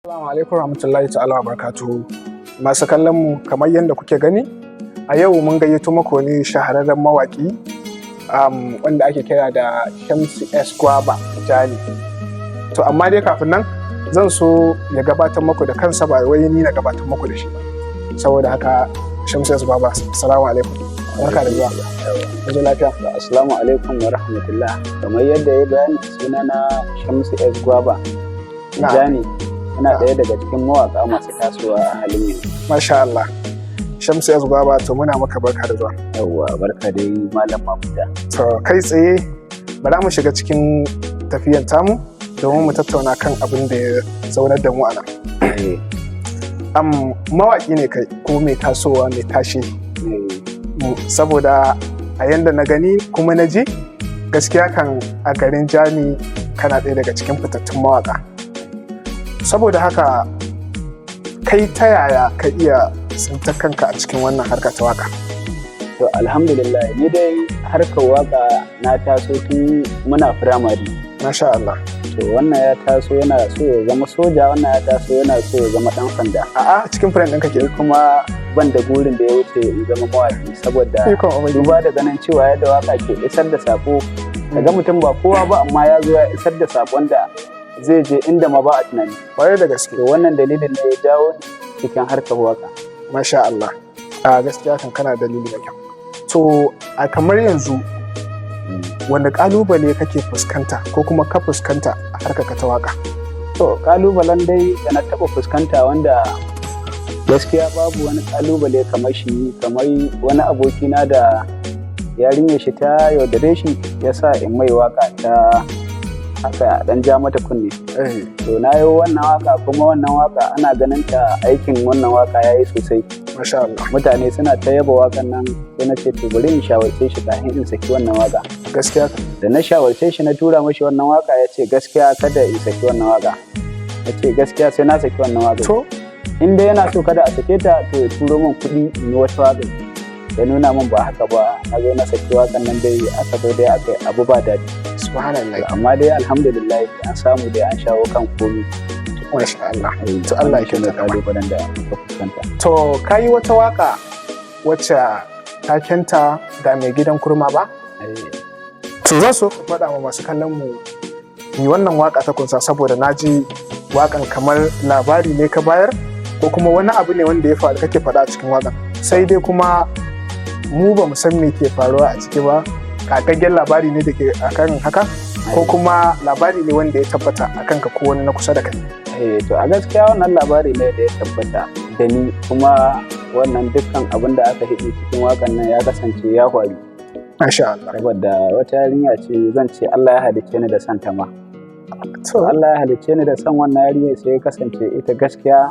Assalamu alaikum warahmatullahi ta'ala wa barakatuhu. Masu kallon mu, kamar yadda kuke gani, a yau mun gayyato muku wani shahararren mawaƙi wanda ake kira da Shamsu S Gwaba Jani. To, amma dai kafin nan zan so ya gabatar muku da kansa, ba wai ni na gabatar muku da shi ba. Saboda haka, Shamsu S Gwaba, assalamu alaikum. Barka da zuwa. Yanzu lafiya. Assalamu alaikum wa rahmatullah. Kamar yadda ya bayani, sunana Shamsu S Gwaba Jani. Ina ɗaya daga cikin mawaƙa masu tasowa a halin yanzu. Masha Allah. Shamsu S Gwaba, to muna maka barka da zuwa. Yawwa, barka dai, Malam Mamuda. To, kai tsaye bara mu shiga cikin tafiyan tamu domin mu tattauna kan abin da ya zaunar da mu a nan. Mawaƙi ne kai ko mai tasowa, mai tashi. Saboda a yanda na gani kuma na ji, gaskiya kan a garin Jami kana ɗaya daga cikin fitattun mawaƙa. Saboda haka, kai ta yaya ka iya tsintar kanka a cikin wannan harka ta waka? To, alhamdulillah, ni dai harkar waka na taso tun muna firamare. Masha Allah. To, wannan ya taso yana so ya zama soja, wannan ya taso yana so ya zama ɗan sanda. A'a, cikin friend ɗinka ke. Ni kuma ban da burin da ya wuce in zama mawaƙi, saboda Ikon Ubangiji. duba da ganin cewa yadda waka ke isar da sako, kaga mutum ba kowa ba amma ya zo ya isar da sakon da zai je inda ma ba a tunani. Kwarai da gaske. To, wannan dalilin ne ya jawo ni cikin harkar waka. Masha Allah. A gaskiya kan kana dalili mai kyau. To, a kamar yanzu wanda kalubale kake fuskanta ko kuma ka fuskanta a harkar ka ta waka? To, kalubalen dai da na taɓa fuskanta, wanda gaskiya babu wani kalubale kamar shi, kamar wani abokina da yarinyar shi ta yaudare shi, ya sa in mai waka ta haka dan ja mata kunne. To, na yi wannan waka, kuma wannan waka ana ganin ta, aikin wannan waka ya yi sosai. Masha Allah. Mutane suna ta yaba wakan nan. Sai na ce to, bari in shawarce shi kafin in saki wannan waka. Gaskiya. Da na shawarce shi, na tura mashi wannan waka, ya ce gaskiya kada in saki wannan waka. Ya ce gaskiya sai na saki wannan waka. In dai yana so kada a sake ta, to ya turo min kuɗi in yi wata waka. Ya nuna min ba haka ba, na zo na saki wakan nan dai, aka zo dai aka yi abu ba daɗi. Subhanallah. Amma dai alhamdulillah, an samu dai an shawo kan komi. Masha Allah. To, Allah ya shine kyauta gaba. Kalubalen da muka fuskanta. To, kayi wata waka wacce takenta "Ga mai gidan kurma" ba? To, zan so ka faɗa wa masu kallon mu ni wannan waka ta kunsa, saboda na ji wakan kamar labari ne ka bayar ko kuma wani abu ne wanda ya faru kake faɗa a cikin wakan, sai dai kuma mu ba mu san me ke faruwa a ciki ba. Kagaggen labari ne da ke akan haka, ko kuma labari ne wanda ya tabbata akan ka ko wani na kusa da kai? Eh, to, a gaskiya wannan labari ne da ya tabbata da ni, kuma wannan dukkan abin da aka hidi cikin wakan nan ya kasance ya faru. Masha Allah. Saboda wata yarinya ce, zan ce Allah ya halicce ni da son ta ma. Allah ya halicce ni da son wannan yarinya, sai ya kasance ita gaskiya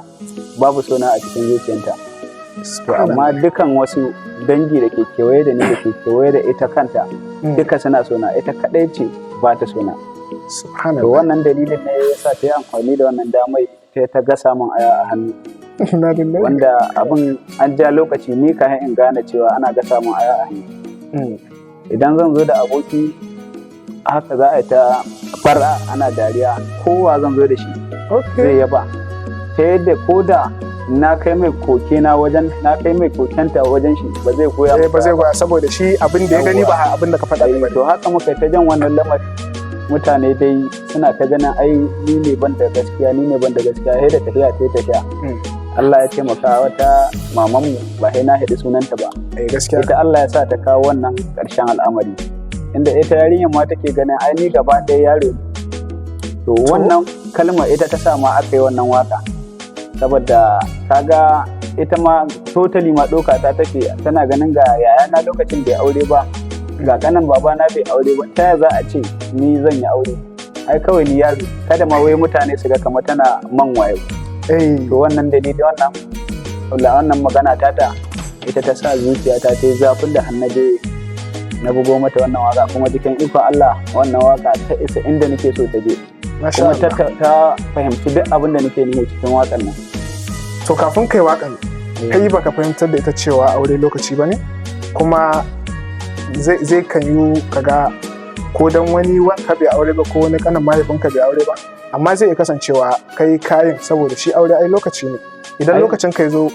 babu sona a cikin zuciyarta. To, amma dukan wasu dangi da ke kewaye da ni, da ke kewaye da ita kanta, duka suna sona, ita kadai ce ba ta sona. To, Subhanallah. wannan dalilin ne ya sa ta yi amfani da wannan damai ta gasa min aya a hannu. Inna lillahi. Wanda abin an ja lokaci ni kafin in gane cewa ana gasa min aya a hannu. Idan zan zo da aboki, haka za a yi ta fara ana dariya, kowa zan zo da shi zai yaba, ta yadda ko da na kai mai koke na wajen, na kai mai kokenta wajen shi, ba zai goya Eh, ba zai goya, saboda shi abin da ya gani ba abin da ka faɗa ba. To, haka muka ta jan wannan lamari, mutane dai suna ta ganin ai ni ne ban da gaskiya, ni ne ban da gaskiya, sai da tafiya ta tafiya, Allah ya taimaka, wata mamanmu, ba sai na haɗi sunanta ba, Eh, gaskiya. ita Allah ya sa ta kawo wannan ƙarshen al'amari, inda ita yarinyar ma take ganin ai ni gaba ɗaya yaro ne. To, wannan kalma ita ta sa ma aka yi wannan waka, saboda kaga ita ma totally ma ɗauka ta take, tana ganin ga yayana lokacin bai aure ba, ga kanan babana bai aure ba, ta za a ce ni zan yi aure? Ai kawai ni yaro, kada ma wai mutane su ga kamar tana man wayo. To, wannan dalili, wannan magana tata, ita ta sa zuciyata ta yi zafin da hannaje na bugo mata wannan waka, kuma cikin ikon Allah wannan waka ta isa inda nake so ta je, kuma ta fahimci duk abin da nake nufi cikin wakan nan. To, kafin kai wakan, kai baka fahimtar da ita cewa aure lokaci ba ne, kuma zai kan yi kaga ko dan wani wanka bai aure ba, ko wani kanin mahaifinka bai aure ba, Amma zai iya kasancewa kai kayin saboda shi aure ai lokaci ne. Idan lokacin ka zo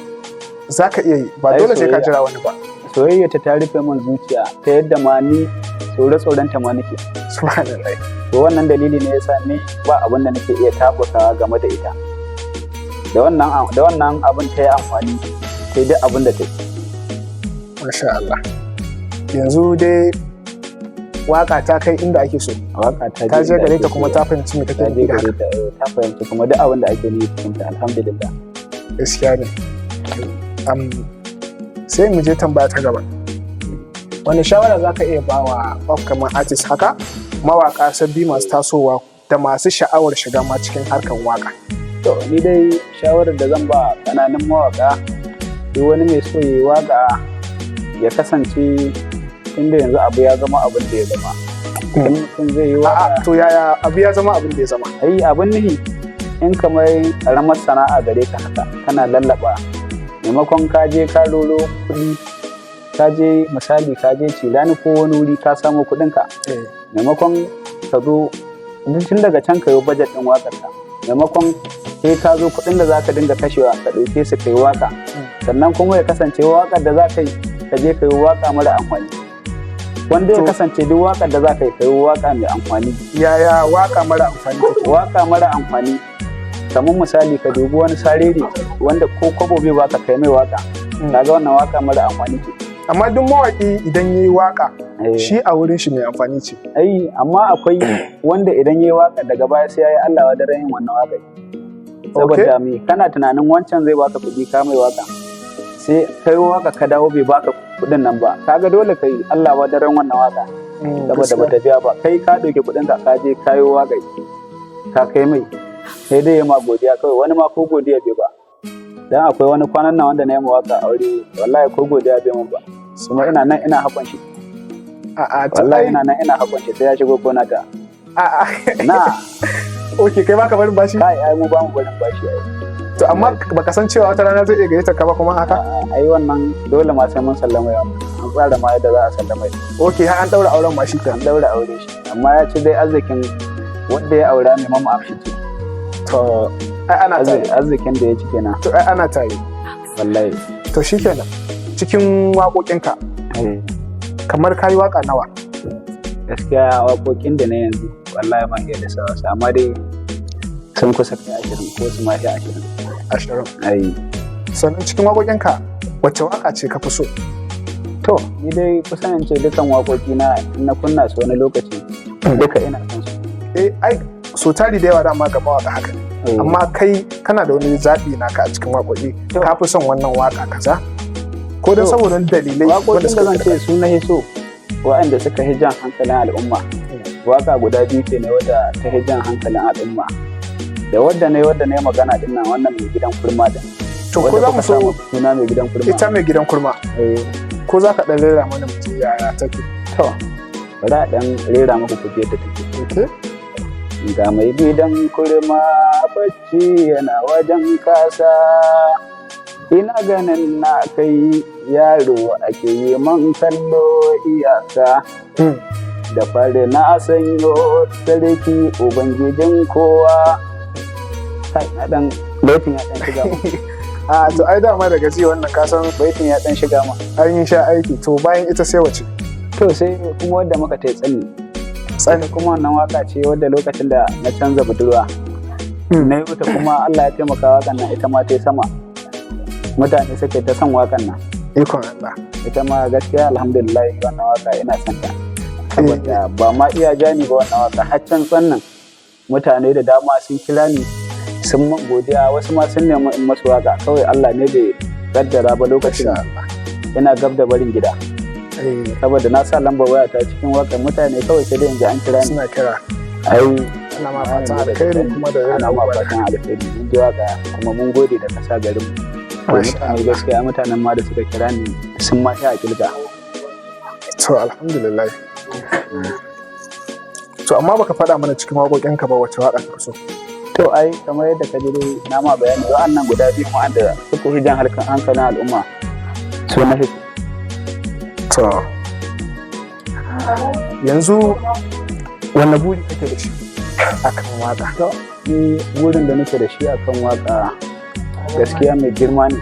za ka iya yi, ba dole sai ka jira wani ba. Soyayya ta rufe min zuciya ta yadda ma ni tsore-tsoren ta ma nake. Subhanallah. To wannan dalili ne yasa ni ba abin da nake iya tabukawa game da ita. Da wannan abin ta yi amfani sai duk abin da ta yi. Masha Allah. Yanzu dai waka ta kai inda ake so. Waka ta je gare ta kuma ta fahimci me kake nufi da haka. Ta fahimci kuma duk abin da ake nufi cikin ta, alhamdulillah. Gaskiya ne. Sai mu je tambaya ta gaba. Wani shawara za ka iya ba wa upcoming artist haka, mawaka sabbi masu tasowa da masu sha'awar shiga ma cikin harkar waka? To ni dai shawarar da zan ba ƙananan mawaka, duk wani mai so yi waka ya kasance inda yanzu abu ya zama abin da ya zama. In mutum zai yi waka. To yaya abu ya zama abin da ya zama? Ai abin nihi in kamar karamar sana'a gare ka haka kana lallaba, maimakon ka je ka roro kuɗi, ka je misali ka je cirani ko wani wuri ka samo kuɗin ka, maimakon ka zo tun daga can ka yi bajet ɗin waƙar ka, maimakon sai ka zo kuɗin da zaka dinga kashewa ka ɗauke su ka yi waƙa, sannan kuma ya kasance waƙar da zaka yi ka je ka yi waƙa mara amfani. Wanda ya kasance duk waƙar da zaka yi ka yi waƙa mai amfani. Yaya waƙa mara amfani take? Waƙa mara amfani kamar misali ka dubi wani sarere wanda ko kwabo bai baka kai mai waka, kaga wannan waka mara amfani ce. Amma duk mawaki idan yayi waka shi a wurin shi mai amfani ce. Ai amma akwai wanda idan yayi waka daga baya sai yayi Allah wa daren yin wannan waka. Saboda me, kana tunanin wancan zai baka kuɗi ka mai waka, sai kai waka ka dawo bai baka kuɗin nan ba, kaga dole kai Allah wa daren wannan waka saboda bata biya ba. Kai ka ɗauki kuɗin ka ka je kayo waka ka kai mai, sai dai ya ma godiya kawai, wani ma ko godiya bai ba. Dan akwai wani kwanan nan wanda na yi waka aure, wallahi ko godiya bai mun ba, kuma ina nan ina hakon shi. A'a, wallahi ina nan ina hakon shi sai ya shigo gona ta. A'a. Na. Okay, kai baka barin bashi? Kai ai mu ba mu barin bashi ai. To amma baka san cewa wata rana zai iya gayyata ka ba kuma haka? Ai wannan dole ma sai mun sallama yau. An tsara ma yadda za a sallama. Okay, har an daura auren ma shi kenan. An daura aure shi. Amma ya ci dai arzikin wanda ya aura mai mama amshi ce. To ai ana tare. Arzikin da ya ci kenan. To ai ana tare. Wallahi. To shikenan. Cikin waƙoƙinka. Kamar kayi waƙa nawa? Gaskiya waƙoƙin da na yanzu wallahi ban iya da wasu, amma dai sun kusa kai 20 ko su ma fi 20. 20. Ai. Sannan cikin waƙoƙinka wacce waƙa ce ka fi so? To ni dai kusan in ce dukan waƙoƙi na na kunna su wani lokaci duka ina son su. Eh ai so tari da yawa dama ga mawaƙa haka ne. Amma kai kana da wani zaɓi naka a cikin waƙoƙi, ka fi son wannan waƙa kaza? Ko don saboda dalilai waƙoƙin da zan ce su na so waɗanda suka hi jan hankalin al'umma, waƙa guda biyu ke ne wadda ta hi jan hankalin al'umma, da wadda ne wadda ne magana din nan wannan mai gidan kurma din. To ko za mu so suna mai gidan kurma, ita mai gidan kurma, ko za ka ɗan rera mana mutum yaya take? To bari a ɗan rera muku ku ji yadda take. Ga mai gidan kurma bacci yana wajen kasa, ina ganin na kai yaro ake yi man kallo iyaka, da fari na sanyo sarki ubangijin kowa. Dan baitin ya dan shiga ma. A to ai dama daga ji wannan kasan baitin ya dan shiga ma. An yi sha aiki. To bayan ita sai wace? To sai kuma wadda muka tai tsanni. Tsani kuma wannan waka ce wadda lokacin da na canza budurwa na yi ta, kuma Allah ya taimaka wakan nan ita ma ta yi sama, mutane suka ta son wakan nan. Ikon Allah. Ita ma gaskiya alhamdulillah wannan waka ina son ta, saboda ba ma iya jani ba wannan waka har can tsannin mutane da dama sun kira ni sun man godiya, wasu ma sun nemi in masu waka, kawai Allah ne bai kaddara ba lokacin ina gab da barin gida. Saboda na sa lambar waya ta cikin wakar mutane kawai sai dai in ji an kira ni. Suna kira. Ai ana ma fatan alkhairi kuma da ana ma fatan alkhairi, mun ji waka kuma mun gode da kasa garin mu. Mutane gaskiya mutanen ma da suka kira ni sun ma sha a kilga. To alhamdulillah. To amma baka faɗa mana cikin waƙoƙinka ba wace waƙa ka so? To ai kamar yadda ka ji dai na ma bayani wa'annan guda biyu wa'anda suka fi jan hankalin al'umma su na fi. To yanzu wanne buri kake da shi? akan waka? To, ni burin da nake da shi akan waka gaskiya mai girma ne.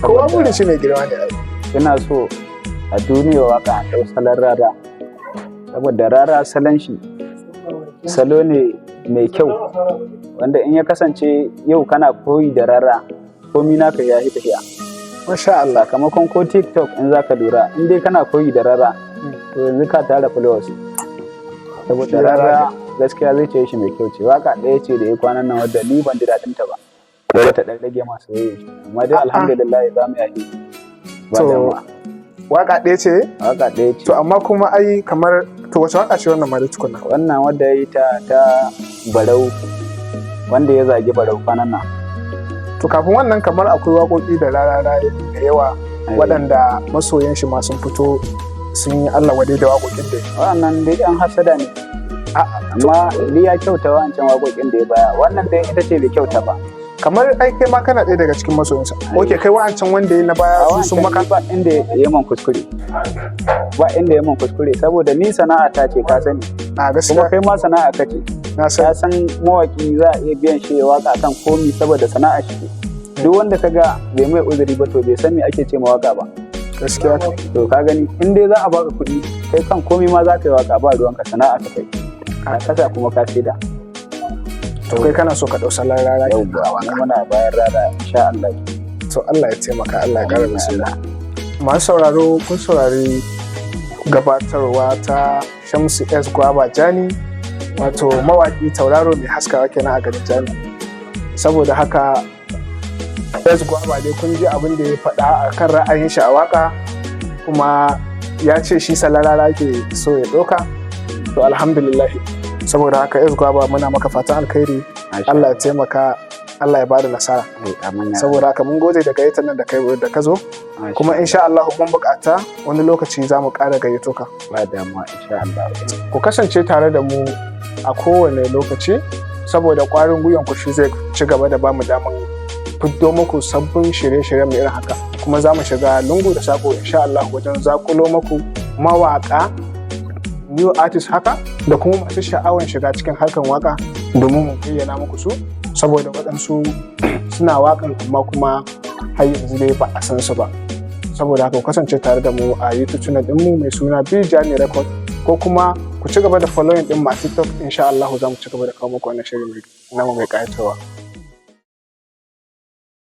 Kowa burin shi mai girma ne ai. Ina so a duniya waka a ɗau salon Rara, saboda Rara salon shi salo ne mai kyau, wanda in ya kasance yau kana koyi da Rara, komi naka ya yi tafiya. Masha Allah. Sakamakon ko TikTok in zaka lura, in dai kana koyi da Rara, to yanzu ka tara followers, saboda Shi Rara. Rara gaskiya zai ce shi mai kyau ce. Waka ɗaya ce da ya kwanan nan wadda ni ban ji daɗin ta ba, dole ta ɗan rage masu soyayya shi, amma dai A'a. alhamdulillah za mu yaƙi ba To, damuwa. Waka ɗaya ce? Waka ɗaya ce. To, amma kuma ai kamar, to, wace waka ce wannan ma dai tukuna? Wannan wadda ya yi ta Barau, wanda ya zagi Barau kwanan nan. To, kafin wannan kamar akwai waƙoƙi da Rarara da yawa waɗanda masoyan shi ma sun fito sun yi Allah wadai da waƙoƙin da ya yi. Wannan dai ɗan hasada ne. A'a, to, Amma ni ya kyauta wa'ancan waƙoƙin da ya baya, wannan dai ita ce bai kyauta ba. Kamar ai kai ma kana ɗaya daga cikin masoyansa. Ok, kai wa'ancan wanda ya na baya A su sun wancan maka? ni ba inda ya man kuskure, ba inda ya man kuskure, saboda ni sana'a ta ce, ka sani. A Kuma gaskiya. Kai ma sana'a ka ce. Na Ka san. san mawaki za a iya biyan shi ya waka kan komi saboda sana'a shi. Duk wanda ka ga bai mai uzuri ba, to bai san me ake ce mawaka ba. Gaskiya. To, ka gani, in dai za a baka kuɗi, kai kan komi ma za ka yi waka, ba ruwanka, sana'a ka kai ka kasa kuma ka saida. To, kai kana so ka ɗau salon Rara Yau kenan a ba waka. Muna bayan Rara insha Allah. To, Allah ya taimaka, Allah ya ƙara basira. Masu sauraro, kun saurari gabatarwa ta Shamsu S Gwaba Jani, wato mawaƙi tauraro mai haskawa kenan a garin Jani. Saboda haka S Gwaba dai kun ji abin da ya faɗa a kan ra'ayin shi a waka, kuma ya ce shi salon Rara ke so ya ɗauka. To, alhamdulillah. Saboda haka S Gwaba, muna maka fatan alkhairi. Allah ya taimaka, Allah ya bada nasara. Amin ya Saboda haka mun gode da gayyatar nan da kai da ka zo, Masha kuma insha Allah mun bukata wani lokaci za mu ƙara gayyato ka. Ba damuwa, insha Allah. Ku kasance tare da mu a kowane lokaci, saboda ƙwarin gwiwan ku shi zai ci gaba da bamu daman fiddo muku sabbin shirye-shirye mai irin haka. Kuma za mu shiga lungu da sako insha Allah wajen zakulo muku mawaƙa, new artist haka, da kuma masu sha'awan shiga cikin harkan waka, domin mu bayyana muku su, saboda waɗansu suna waƙan amma kuma har yanzu dai ba a san su ba. Saboda haka ku kasance tare da mu a YouTube channel ɗinmu mai suna Bijani Record, ko kuma ku ci gaba da following ɗin mu a TikTok. Insha Allah za mu ci gaba da kawo muku wannan shiri mai namu mai ƙayatarwa.